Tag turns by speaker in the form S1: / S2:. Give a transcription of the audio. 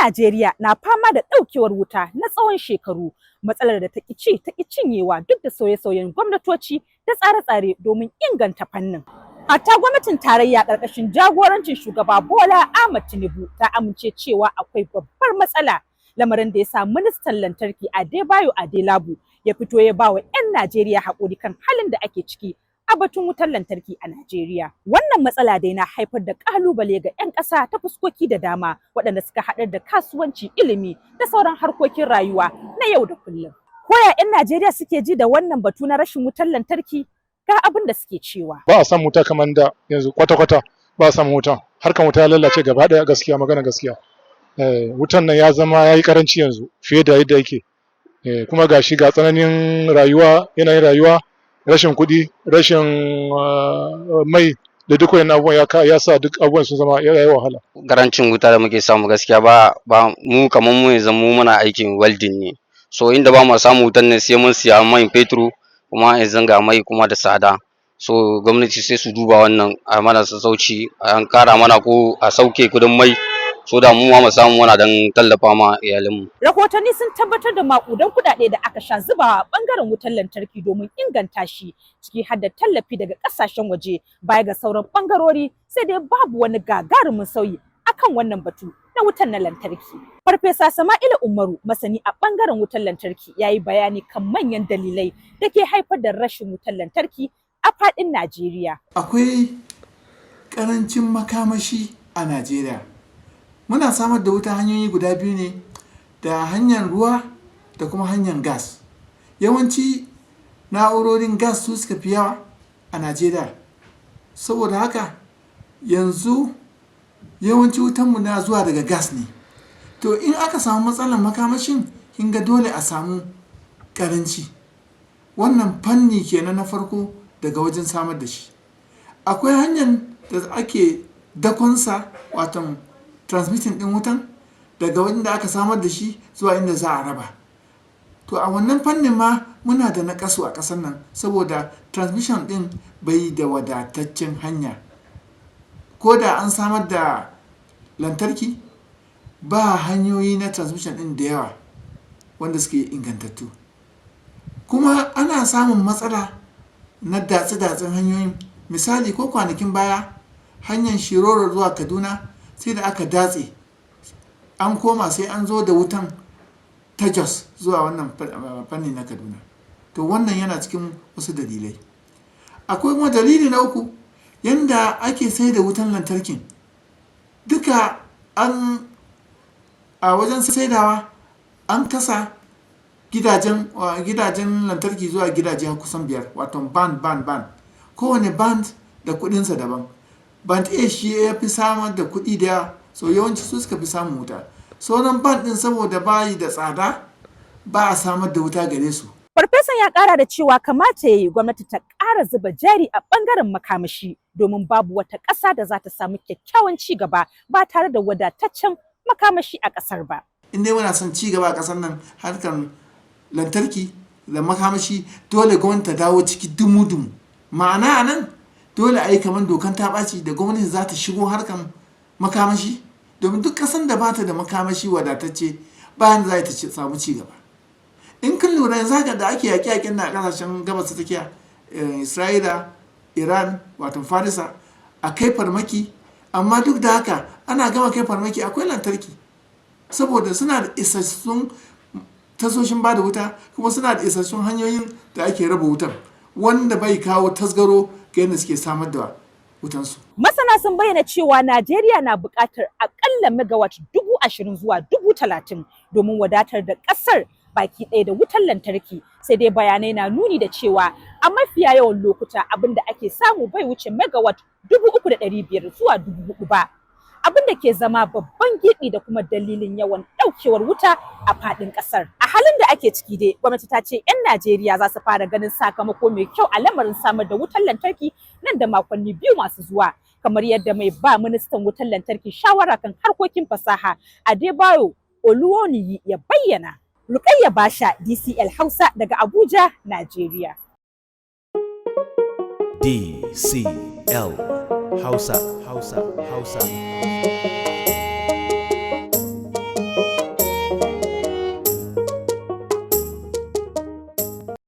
S1: Najeriya na fama da ɗaukewar wuta na tsawon shekaru, matsalar da ta ƙi ci ta ƙi cinyewa duk da sauye-sauyen gwamnatoci da tsare-tsare domin inganta fannin. Hatta gwamnatin tarayya ƙarƙashin jagorancin shugaba Bola Ahmed Tinubu ta amince cewa akwai babbar matsala, lamarin da ya sa ministan lantarki Adebayo Adelabu ya fito ya ba wa 'yan Najeriya haƙuri kan halin da ake ciki a batun wutar lantarki a Najeriya. Wannan matsala dai na haifar da ƙalubale ga 'yan ƙasa ta fuskoki da dama, waɗanda suka haɗar da kasuwanci, ilimi da sauran harkokin rayuwa na yau da kullum. Koya 'yan Najeriya suke ji da wannan batu na rashin wutar lantarki? Ga abin da suke cewa.
S2: Ba a samun wuta kamar da yanzu, kwata-kwata ba a samun wuta. Harkan wuta ya lalace gaba ɗaya, gaskiya, magana gaskiya. Wutan nan ya zama ya yi karanci yanzu fiye da yadda yake. Kuma ga shi ga tsananin rayuwa, yanayin rayuwa, rashin kuɗi, rashin mai da duk wayannan abubuwan ya sa duk abubuwan sun zama ya yi wahala.
S3: Karancin wuta da muke samu, gaskiya ba mu kamar mu yanzu, mu muna aikin welding ne. So inda ba mu samu wutan ne, sai mun siya man fetur, kuma yanzu ga mai kuma da tsada. So gwamnati sai su duba wannan, a mana sassauci, an kara mana ko a sauke kudin mai, so da mu ma mu samu muna dan tallafa ma iyalanmu.
S1: Rahotanni sun tabbatar da maƙudan kuɗaɗe da aka sha zubawa a ɓangaren wutar lantarki domin inganta shi, ciki har da tallafi daga ƙasashen waje, baya ga sauran ɓangarori, sai dai babu wani gagarumin sauyi akan wannan batu na wutar na lantarki. Farfesa Sama'ila Umaru, masani a ɓangaren wutar lantarki, ya yi bayani kan manyan dalilai da ke haifar da rashin wutar lantarki a faɗin Najeriya.
S4: Akwai ƙarancin makamashi a Najeriya. Muna samar da wuta hanyoyi guda biyu ne, da hanyar ruwa da kuma hanyar gas. Yawanci na'urorin gas su suka fi yawa a Najeriya. Saboda haka yanzu yawanci wutanmu na zuwa daga gas ne. To, in aka samu matsalar makamashin, kin ga dole a samu ƙaranci. Wannan fanni kenan na farko daga wajen samar da shi. Akwai hanyar da ake dakonsa, waton transmitting ɗin wutan daga wanda aka samar da shi zuwa inda za a raba. To, a wannan fannin ma muna da naƙasu a ƙasar nan, saboda transmission ɗin bai da wadataccen hanya. Ko da an samar da lantarki, ba hanyoyi na transmission ɗin da yawa wanda suke ingantattu. Kuma ana samun matsala na datse-datsen hanyoyin. Misali, ko kwanakin baya hanyar Shiroro zuwa Kaduna sai da aka datse, an koma sai an zo da wutan ta Jos zuwa wannan fanni na Kaduna. To, wannan yana cikin wasu dalilai. Akwai kuma dalili na uku, yanda ake sai da wutan lantarkin. Duka an a wajen saidawa an kasa gidajen lantarki zuwa gidaje kusan biyar, wato band, band, band. Kowane band da kuɗinsa daban. Band A shi ya fi samar da kuɗi da yawa, so yawanci su suka fi samun wuta. Sauran band ɗin, saboda bayi da tsada, ba a samar da wuta gare su.
S1: Farfesan ya ƙara da cewa kamata ya yi gwamnati ta ƙara zuba jari a ɓangaren makamashi, domin babu wata ƙasa da za ta samu kyakkyawan ci gaba ba tare da wadataccen makamashi a ƙasar ba.
S4: In dai muna son ci gaba a ƙasar nan, harkar lantarki da makamashi, dole gwamnati ta dawo ciki dumu-dumu. Ma'ana, a nan dole a yi kamar dokan ta ɓaci da gwamnati za ta shigo harkar makamashi, domin duk ƙasan da bata da makamashi wadatacce, bayan za ta samu ci gaba. In kun lura, yanzu haka da ake yaƙe-yaƙen na ƙasashen Gabas ta Tsakiya, Isra'ila, Iran, wato Farisa, a kai farmaki, amma duk da haka ana gama kai farmaki akwai lantarki, saboda suna da isassun tasoshin ba da wuta, kuma suna da isassun hanyoyin da ake raba wutan, wanda bai kawo tasgaro ga yadda suke samar da wutansu.
S1: Masana sun bayyana cewa Najeriya na buƙatar aƙalla megawatt 20,000 zuwa 30,000 domin wadatar da ƙasar baki ɗaya da wutar lantarki. Sai dai bayanai na nuni da cewa a mafiya yawan lokuta abin da ake samu bai wuce megawatt 3,500 zuwa 4,000 ba. Abin da ke zama babban gibi da kuma dalilin yawan ɗaukewar wuta a faɗin ƙasar. A halin da ake ciki dai, gwamnati ta ce 'yan Najeriya za su fara ganin sakamako mai kyau a lamarin samar da wutar lantarki nan da makonni 2 masu zuwa. Kamar yadda mai ba ministan wutar lantarki shawara kan harkokin fasaha, Adebayo Oluwoniyi, ya bayyana. Rukayya Basha, DCL Hausa, daga Abuja, Najeriya.
S5: DCL Hausa, Hausa, Hausa.